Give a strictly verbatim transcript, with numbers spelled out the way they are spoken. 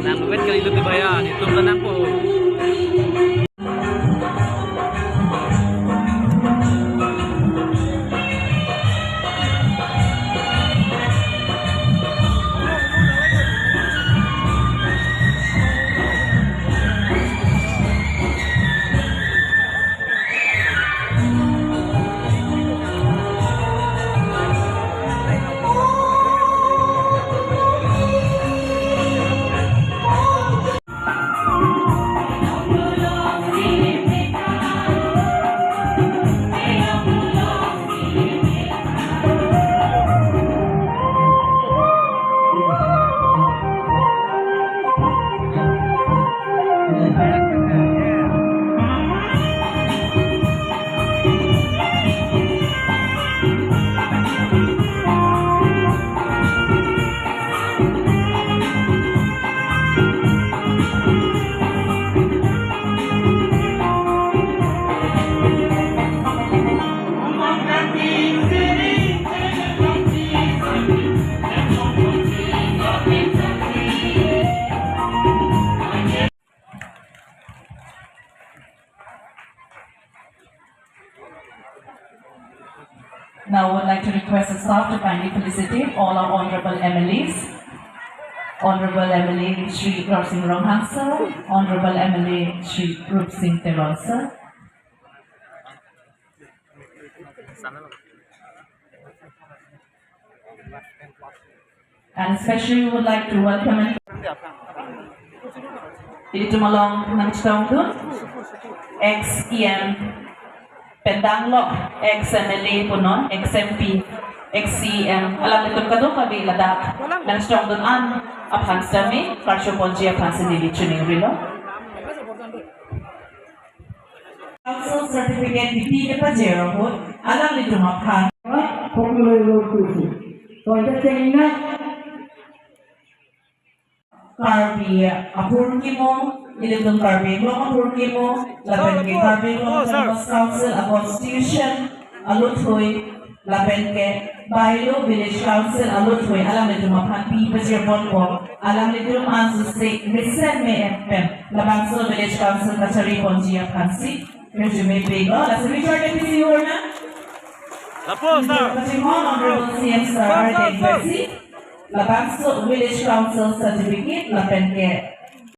Nang bet kali lutu bayan, itu tenang po. Now I would like to request the staff to kindly felicitate all our honorable M L As, Honorable M L A Shri Darsing Ronghang sir, Honorable M L A Shri Rupsing Teron sir. And especially we would like to welcome and ilitum along nangchetongdun ex E M pen danglok, ex M L A punon, ex M P, ex C E M, alanglitum kadokave ladak nangchetongdun an aphan sitame karcho ponji aphan si neli choningrilo. Council certificate kipi kepajir ahut alanglitum aphan. Popular road to see. So I just saying that. Karbi aphurkimo, ilitum Karbi Anglong aphurkimo, lapen ke Karbi Anglong Autonomous Council a constitution aluthui, lapen ke Bailo Village Council aluthui alanglitum aphan pi pajir ponpo, alanglitum an suse mesen me-em pen labangso Village Council kachari ponji aphan si resume pego, lasi Richard A P C Horna. Lapu, sir. Pachimon Honorable C M sir, sir, sir, ardeng sir. Pesi, labangso Village Council certificate, lapen ke